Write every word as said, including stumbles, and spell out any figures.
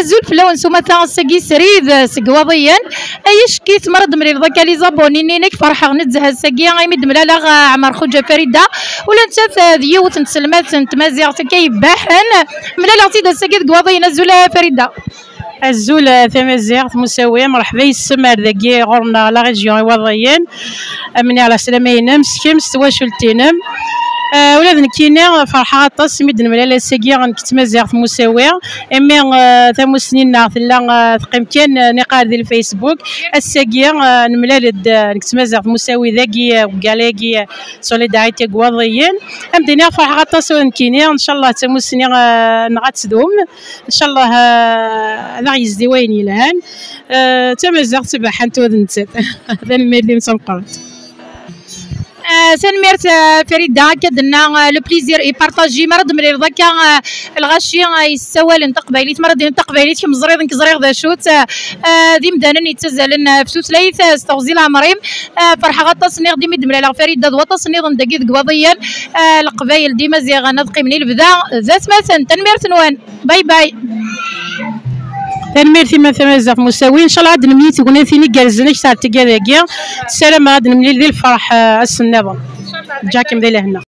Azul fell-awen s umata, ass-agi srid seg Iwaḍiyen. Ay acekkit mi ara d-temlileḍ akka les abonnés-nni-inek, ferḥeɣ nezzeh ass-agi imi d-mlaleɣ, eh, Ɛmer Xuǧa Farida. Ula d nettat, eh, d yiwet n tselmadt n tmaziɣt akka yebbaḥen. Mlaleɣ-tt-id ass-agi deg Iwaḍiyen. Azul a Farida. Azul a Tamaziɣt Musawi, mṛeḥba yes-m ar dagi ɣur-neɣ la région Iwaḍiyen. Amni ɛla slama-inem, s kemm, s twacult-inem. Eh, ula d nekkini ferḥeɣ aṭas imi d-nemlal ass-agi nekk d Tmaziɣt Musawi, imi, eh, tamussni-nneɣ tella, eh, teqqim kan, eh, niqal di lfacebook. Ass-agi, eh, nemlal-d, eh, nekk d Tmaziɣt Musawi dagi, eh, deg gala-agi, eh, Solidarité deg Iwaḍiyen. Am d-iniɣ ferḥeɣ aṭas ula d nekkini, ncallah d tamussni, eh, neɣ ad tdum. Ncallah, eh, ad aɣ-yezdi wayen yelhan. Eh, d tamaziɣt tabaḥant ula d nettat. Tanemmirt-im d tameqqrant. Eh, tanemmirt, eh, Farida, akka d-tenna, eh, le plaisir est partagé. Mi ara d-temlileḍ akka, eh, lɣaci, eh, yessawalen taqbaylit, mi ara d-inin taqbaylit, kemm teẓriḍ, nekk ẓriɣ d acu-tt, eh, eh, d imdanen yettazzalen, eh, ɣef tutlayt, eh, s teɣzi leɛmer-im. Eh, ferḥeɣ aṭas, nniɣ-d imi d-mlaleɣ Farida d waṭas nniḍen dagi deg Iwaḍiyen, eh, Leqbayel d Imaziɣen ad qqimen i lebda d atmaten. Tanemmirt-nwen. Bye bye. Tanemmirt-im a Tamaziɣt Musawi. Ncallah ad nemlil tegnatin igerrzen akteṛ n tigad-agi. Ssarameɣ ad nemlil di lferḥ, eh, ass-nniḍen. Ǧǧakem di lehna.